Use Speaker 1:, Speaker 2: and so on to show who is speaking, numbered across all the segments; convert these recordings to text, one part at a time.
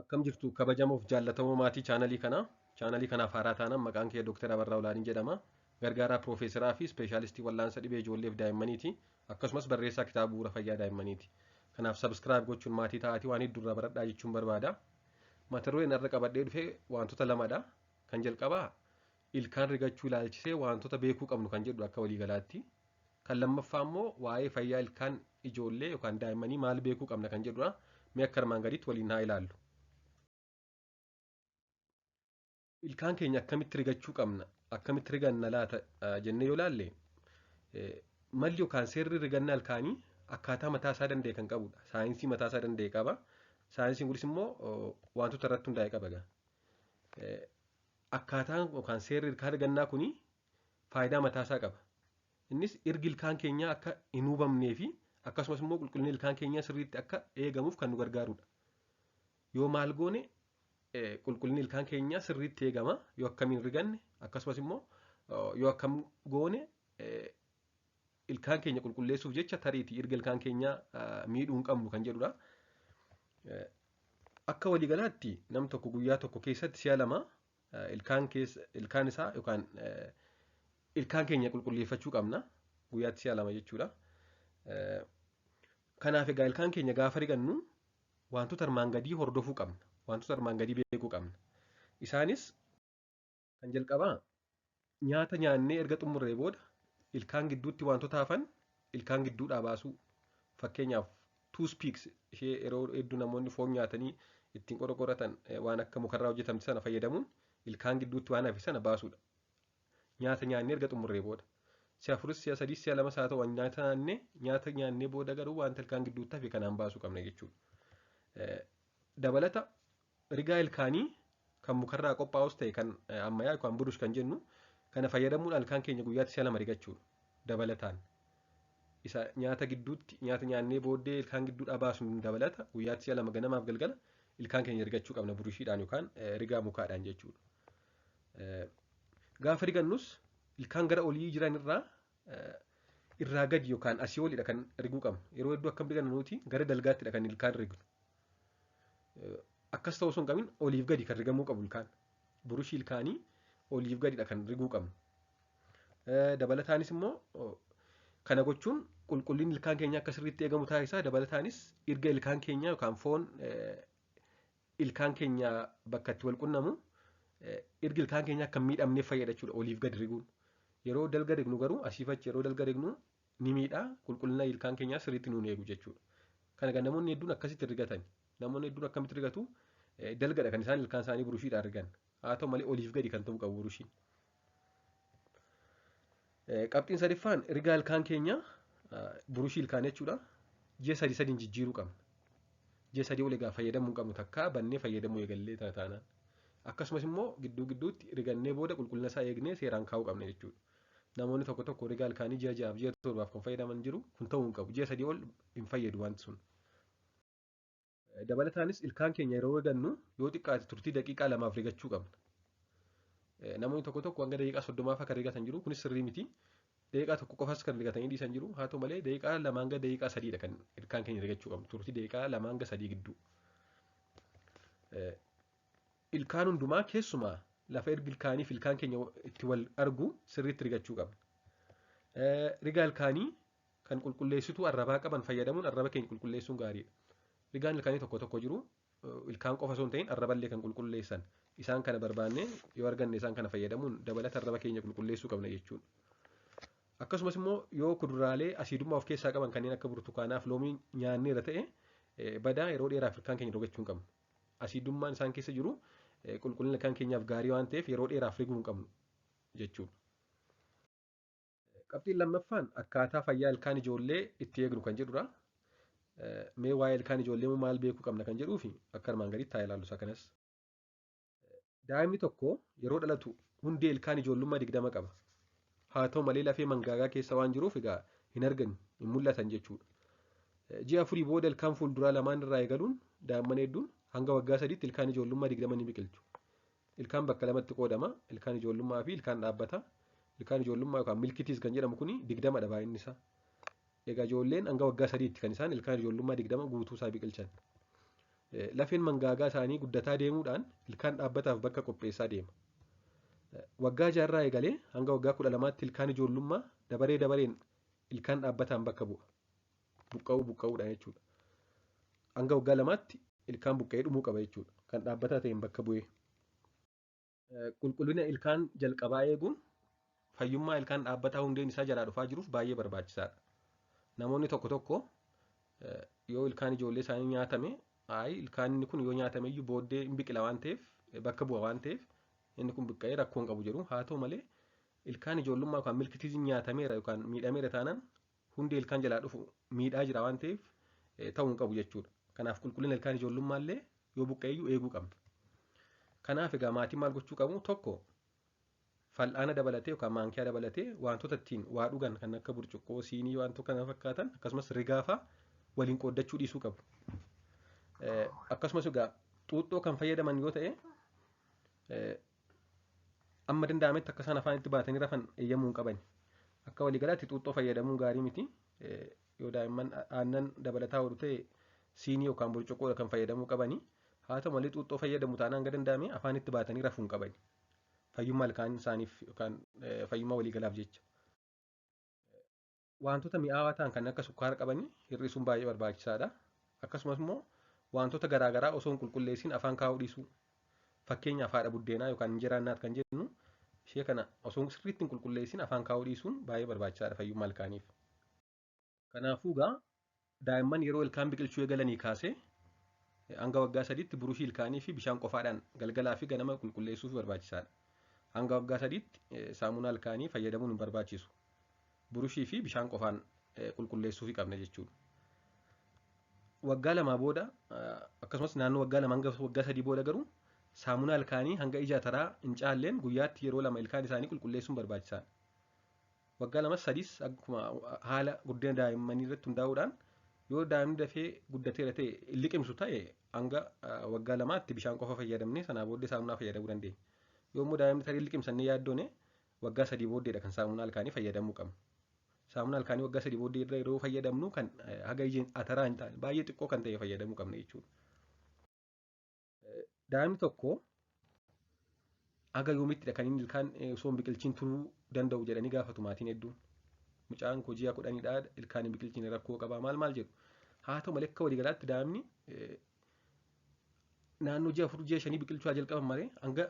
Speaker 1: Akkam jirtu kabajamoof jaallatamoo maatii chaanalii kanaa. Chaanalii kanaaf haaraa taanaan maqaan kee Dr. Abarraa Olaanii jedhama. Gargaaraa Piroofeesaraa fi Ispeeshaalistii Wallaansa Dhibee Ijoolleef Daa'immaniiti. Akkasumas barreessaa kitaaba bu'uura fayyaa daa'immaniiti. Kanaaf subscribe gochuun maatii ta'aatii waan hedduu irraa baradhaa jechuun barbaada. Mata dureen har'a qabadhee dhufe wantoota lamadha. Kan jalqabaa ilkaan rigachuu ilaalchisee wantoota beekuu qabnu kan jedhu akka waliigalaatti. Kan lammaffaa immoo waa'ee fayyaa ilkaan ijoollee yookaan daa'immanii maal beekuu qabna kan jedhudha. Mee akka armaan gadiitti waliin haa ilaallu. Ilkaan keenya akkamitti rigachuu qabna? Akkamitti riganna laata jennee yoo ilaalle, malli yookaan seerri rigannaa ilkaanii akkaataa mataa isaa danda'e kan qabudha. Saayinsii mataa isaa danda'e qaba. Saayinsiin kunis immoo wantoota irratti hundaa'e qaba. Akkaataan yookaan seerri ilkaan rigannaa kuni faayidaa mataa isaa qaba. Innis irgi ilkaan keenyaa akka hin hubamnee fi akkasumas immoo qulqullinni ilkaan keenyaa sirriitti akka eegamuuf kan nu gargaarudha. Yoo maal goone qulqullinni ilkaan keenyaa sirriitti eegama, yoo akkamiin riganne, akkasumas immoo yoo akkam goone ilkaan keenya qulqulleessuuf jecha tariitii irga ilkaan keenyaa miidhuu hin qabnu kan jedhudha. Akka waliigalaatti nam tokko guyyaa tokko keessatti si'a lama ilkaan isaa yookaan ilkaan keenya qulqulleeffachuu qabna. Guyyaatti si'a lama jechuudha. Kanaaf egaa ilkaan keenya gaafa rigannu wantoota armaan gadii hordofuu qabna. Wantoota armaan gadii beekuu qabna. Isaanis kan jalqabaa nyaata nyaannee erga xumurree booda ilkaan gidduutti wantoota hafan ilkaan gidduudhaa baasuu. Fakkeenyaaf toothpicks ishee yeroo hedduu namoonni foon nyaatanii ittiin qorqoratan waan akka mukarraa hojjetamte sana fayyadamuun ilkaan gidduutti waan hafe sana baasuudha. Nyaata nyaannee erga xumurree booda. Si'a afuris, si'a sadis, si'a lamas haa ta'u, nyaata nyaannee booda garuu wanta ilkaan gidduutti hafe kanaan baasuu qabna jechuudha. Dabalata rigaa ilkaanii kan mukarraa qophaa'us ta'e kan ammayyaa yookaan burush kan jennu kana fayyadamuudhaan ilkaan keenya guyyaatti si'a lama rigachuudha. Dabalataan isa nyaata gidduutti nyaata nyaannee booddee ilkaan gidduudhaa baasuun dabalata guyyaatti si'a lama ganamaaf galgala ilkaan keenya rigachuu qabna burushiidhaan yookaan rigaa mukaadhaan jechuudha. Gaafa rigannus ilkaan gara olii jiran irraa gadi yookaan asii olidha kan riguu qabnu. Yeroo hedduu akkam riganna nuti? Gara dalgaattidha kan ilkaan rignu. Akkas ta'uu osoo hin qabin oliif gadi kan rigamuu qabu ilkaan. Burushii ilkaanii oliif gadidha kan riguu qabnu. Dabalataanis immoo kana gochuun qulqullinni ilkaan keenyaa akka sirriitti eegamu taasisa. Dabalataanis irga ilkaan keenyaa yookaan foon ilkaan keenya bakka itti wal qunnamu irgi ilkaan keenya akka hin miidhamneef fayyada jechuudha oliif gadi riguun. Yeroo dalga rignu garuu, asiif achi yeroo dalga rignu ni miidha, qulqullina ilkaan keenyaa sirriitti nuun eegu jechuudha. Kana egaa namoonni hedduun akkasitti rigatan. Namoonni hedduun akkamitti rigatu? Dalgadha kan isaan ilkaan isaanii burushiidhaan rigan. Haa ta'u malee oliif gadi kan ta'uu qabu burushiin. Qabxiin sadaffaan rigaa ilkaan keenyaa, burushii ilkaan jechuudha. Ji'a sadi sadiin jijjiiruu qabna. Ji'a 3 ol egaa fayyadamuu hin qabnu takkaa bannee fayyadamuu eegallee taanaan. Akkasumas immoo gidduu gidduutti rigannee booda qulqullina isaa eegnee seeraan kaa'uu qabna jechuudha. Namoonni tokko tokko rigaa ilkaanii ji'a 6f, ji'a 7f kan fayyadaman jiru. Kun ta'uu hin qabu. Ji'a 3 ol hin fayyadu wanti sun. Dabalataanis ilkaan keenya yeroo rigannu yoo xiqqaate turtii daqiiqaa 2f rigachuu qabna. Namoonni tokko tokko hanga daqiiqaa 30f akka rigatan jiru. Kunis sirrii miti. Daqiiqaa 1 qofas kan rigatanii dhiisan jiru. Haa ta'u malee daqiiqaa 2 hanga daqiiqaa 3dha kan ilkaan keenya rigachuu qabnu. Turtii daqiiqaa 2 hanga 3 gidduu. Ilkaan hundumaa, keessumaa lafa ergi ilkaanii fi ilkaan keenya itti wal argu sirriitti rigachuu qabna. Rigaa ilkaanii kan qulqulleessituu arrabaa qaban fayyadamuun arraba keenya qulqulleessuun gaariidha. Rigaan ilkaanii tokko tokko jiru, ilkaan qofa osoo hin ta'in arraballee kan qulqulleessan. Isaan kana barbaanne yoo arganne isaan kana fayyadamuun dabalata arraba keenya qulqulleessuu qabna jechuudha. Akkasumas immoo yoo kuduraalee asiidummaa of keessaa qaban kanneen akka burtukaanaa fi loomii nyaanneera ta'e, badaa yeroo dheeraaf ilkaan keenya rigachuu hin qabnu. Asiidummaan isaan keessa jiru qulqullina ilkaan keenyaaf gaarii waan ta'eef yeroo dheeraaf riguu hin qabnu jechuudha. Qabxiin lammaffaan akkaataa fayyaa ilkaan ijoollee itti eegnu kan jedhudha. Mee waa'ee ilkaan ijoollee maal beekuu qabna kan jedhuu fi akka armaan gaditti haa ilaallu isa kanas. Daa'imni tokko yeroo dhalatu hundee ilkaan ijoollummaa 20 qaba. Haa ta'u malee lafee mangaagaa keessa waan jiruuf egaa hin argan, hin mul'atan jechuudha. Ji'a 4 booda ilkaan fuulduraa lamaan irraa eegaluun daa'imman hedduun hanga waggaa 3tti ilkaan ijoollummaa 20 ni biqilchu. Ilkaan bakka lamatti qoodama. Ilkaan ijoollummaa fi ilkaan dhaabbata. Ilkaan ijoollummaa yookaan milk teeth kan jedhamu kuni 20dha baay'inni isaa. Egaa ijoolleen hanga waggaa 3tti kan isaan ilkaan ijoollummaa 20 guutuu isaa biqilchan. Lafeen mangaagaa isaanii guddataa deemuudhaan ilkaan dhaabbataaf bakka qopheessaa deema. Waggaa 6 eegalee hanga waggaa 12tti ilkaan ijoollummaa dabaree dabareen ilkaan dhaabbataan bakka bu'a. Buqqa'uudhaan jechuudha. Hanga waggaa 2tti ilkaan buqqa'ee dhumuu qaba jechuudha. Kan dhaabbataa ta'een bakka bu'ee. Qulqullina ilkaan jalqabaa eeguun fayyummaa ilkaan dhaabbataa hundeen isaa jalaa dhufaa jiruuf baay'ee barbaachisaadha. Namoonni tokko tokko yoo ilkaan ijoollee isaanii nyaatame, ilkaan inni kun yoo nyaatame iyyuu booddee hin biqila waan ta'eef, bakka bu'a waan ta'eef inni kun buqqa'ee rakkoo hin qabu jedhu. Haa ta'u malee ilkaan ijoollummaa yookaan milkitiiziin nyaatameera yookaan miidhameera taanaan hundee ilkaan jalaa dhufu miidhaa jira waan ta'eef ta'uu hin qabu jechuudha. Kanaaf qulqullina ilkaan ijoollummaa illee yoo buqqa'e iyyuu eeguu qabna. Kanaaf egaa maatiin maal gochuu qabu? Tokko, fal'aana dabalatee yookaan maankiyaa dabalatee wantoota ittiin waa dhugan kan akka burcuqqoo, siinii, wantoota kana fakkaatan akkasumas rigaa fa'aa waliin qooddachuu dhiisuu qabu. Akkasumas egaa xuuxxoo kan fayyadaman yoo ta'e amma danda'ametti akka isaan afaanitti baatanii rafan eeyyamuu hin qaban. Akka waliigalaatti xuuxxoo fayyadamuun gaarii miti. Yoo daa'imman aannan dabalataa hodhu ta'e siinii yookaan burcuqqoodha kan fayyadamuu qabani. Haa ta'u malee xuuxxoo fayyadamu taanaan hanga danda'ame afaanitti baatanii rafuu hin qabani. Fayyummaa ilkaan isaaniif yookaan fayyummaa waliigalaaf jecha. Wantoota mi'aawaa ta'an kan akka sukkaara qabanii hir'isuun baay'ee barbaachisaadha. Akkasumas immoo wantoota garaagaraa osoo hin qulqulleessin afaan kaa'uu dhiisuu. Fakkeenyaaf haadha buddeenaa yookaan injeraa naat kan jennu ishee kana osoo sirriitti hin qulqulleessin afaan kaa'uu dhiisuun baay'ee barbaachisaadha fayyummaa ilkaaniif. Kanaafuu egaa daa'imman yeroo ilkaan biqilchuu eegalanii kaasee hanga waggaa 3tti burushii ilkaanii fi bishaan qofaadhaan galgalaa fi ganama qulqulleessuuf barbaachisaadha. Hanga waggaa 3tti saamunaa ilkaanii fayyadamuun hin barbaachisu. Burushii fi bishaan qofaan qulqulleessuuf qabna jechuudha. Waggaa 2 booda akkasumas naannoo waggaa 2 hanga waggaa 3 booda garuu saamunaa ilkaanii hanga ija taraa hin caalleen guyyaatti yeroo 2 ilkaan isaanii qulqulleessuun barbaachisaadha. Waggaa 2 3 akkuma haala guddina daa'immanii irratti hundaa'uudhaan yoo daa'imni dafee guddateera ta'e liqimsu ta'e hanga waggaa 2tti bishaan qofa fayyadamnee sanaa booddee saamunaa fayyadamuu dandeenya. Yoo immoo daa'imni tarii liqimsannee yaaddoone waggaa 3 booddeedha kan saamunaa ilkaanii fayyadamuu qabnu. Saamunaa ilkaanii waggaa 3 booddee irra yeroo fayyadamnu kan haga ijeen ataraa hin taane baay'ee xiqqoo kan ta'e fayyadamuu qabna jechuudha. Daa'imni tokko haga yoomittidha kan inni ilkaan osoo hin biqilchiin turuu danda'u jedhanii gaafatu maatiin hedduun. Mucaan koo ji'a 10dha ilkaan hin biqilchine rakkoo qabaa maal maal jedhu. Haa ta'u malee akka waliigalaatti daa'imni naannoo ji'a 4 ji'a 5 biqilchuu haa jalqaban malee hanga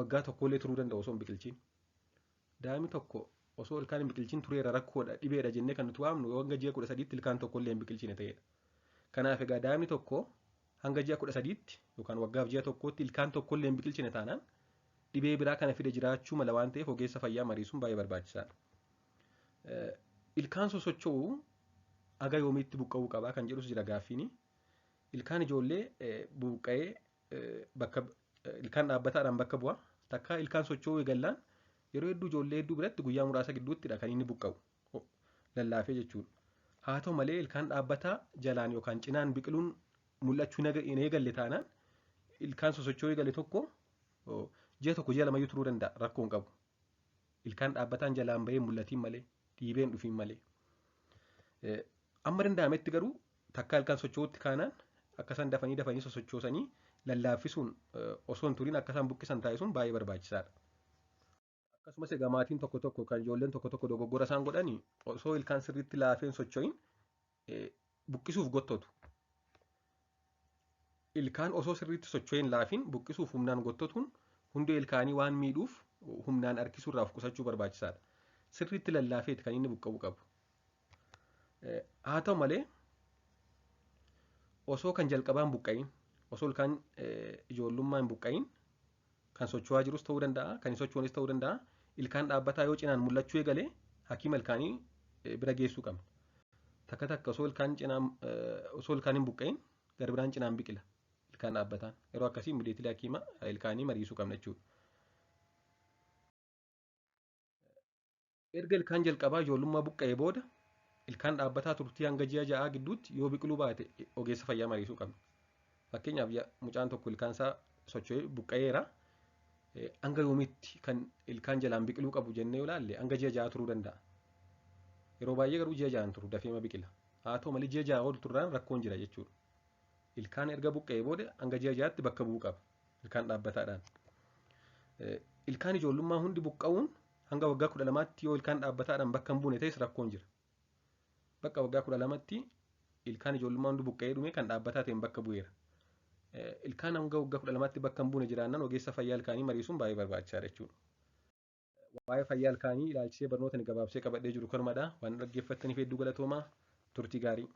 Speaker 1: waggaa tokkollee turuu danda'u osoo hin biqilchiin. Daa'imni tokko osoo ilkaan hin biqilchiin tureera rakkoodha dhibeedha jennee kan nuti waamnu yoo hanga ji'a 13tti ilkaan tokkollee hin biqilchine ta'edha. Kanaaf egaa daa'imni tokko hanga ji'a 13tti yookaan waggaaf ji'a 1tti ilkaan tokkollee hin biqilchine taanaan dhibee biraa kana fide jiraachuu mala waan ta'eef ogeessa fayyaa mariisuun baay'ee barbaachisaadha. Ilkaan sosocho'uu haga yoomiitti buqqa'uu qabaa kan jedhus jira gaaffiin. Ilkaan ijoollee buqqa'ee bakka ilkaan dhaabbataadhaan bakka bu'a. Takkaa ilkaan socho'uu eegallaan yeroo hedduu ijoollee hedduu biratti guyyaa muraasa gidduuttidha kan inni buqqa'u lallaafee jechuudha. Haa ta'u malee ilkaan dhaabbataa jalaan yookaan cinaan biqiluun mul'achuu hin eegalle taanaan ilkaan sosocho'uu eegale tokko ji'a 1 ji'a 2 turuu danda'a rakkoo hin qabu. Ilkaan dhaabbataan jalaan bahee mul'atiin malee dhiibee hin dhufiin malee. Amma danda'ametti garuu takkaa ilkaan socho'uutti kaanaan akka isaan dafanii dafanii sosochoosanii lallaaffisuun osoo hin turin akka isaan buqqisan taasisuun baay'ee barbaachisaadha. Akkasumas egaa maatiin tokko tokko kan ijoolleen tokko tokko dogoggora isaan godhanii osoo ilkaan sirriitti laafee hin socho'in buqqisuuf gottotu. Ilkaan osoo sirriitti socho'in laafin buqqisuuf humnaan gottotuun hundee ilkaanii waan miidhuuf humnaan harkisuurraa of qusachuu barbaachisaadha. Sirriitti lallaafeeti kan inni buqqa'uu qabu. Haa ta'u malee osoo kan jalqabaan buqqa'in osoo ilkaan ijoollummaa hin buqqa'in kan socho'aa jirus ta'uu danda'a kan hin sochoones ta'uu danda'a ilkaan dhaabbataa yoo cinaan mul'achuu eegale hakiima ilkaanii bira geessuu qabna. Takka takka osoo ilkaan cinaan osoo ilkaan hin buqqa'in gara biraan cinaan biqila ilkaan dhaabbataan yeroo akkasii immediately hakiima ilkaanii mariisuu qabna jechuudha. Erga ilkaan jalqabaa ijoollummaa buqqa'ee booda ilkaan dhaabbataa turtii hanga ji'a 6 gidduutti yoo biqiluu baate ogeessa fayyaa mariisuu qabna. Fakkeenyaaf mucaan tokko ilkaan isaa socho'ee buqqa'eera. Hanga yoomitti kan ilkaan jalaan biqiluu qabu jennee yoo ilaalle hanga ji'a 6 turuu danda'a. Yeroo baay'ee garuu ji'a 6 turu dafeema biqila. Haa ta'u malee ji'a 6 ol turraan rakkoon jira jechuudha. Ilkaan erga buqqa'ee booda hanga ji'a 6tti bakka bu'uu qaba. Ilkaan dhaabbataadhaan. Ilkaan ijoollummaa hundi buqqa'uun hanga waggaa 12tti yoo ilkaan dhaabbataadhaan bakka hin buune ta'es rakkoon jira. Bakka waggaa 12tti ilkaan ijoollummaa hundi buqqa'ee dhume kan dhaabbataa ta'een bakka bu'eera. Ilkaan hanga waggaa 12tti bakka hin buune jiraannaan ogeessa fayyaa ilkaanii mariisuun baay'ee barbaachisaadha jechuudha. Waa'ee fayyaa ilkaanii ilaalchisee barnoota ni gabaabsee qabadhee jiru kanumadha. Waan dhaggeeffattaniif hedduu galatoomaa. Turtii gaarii.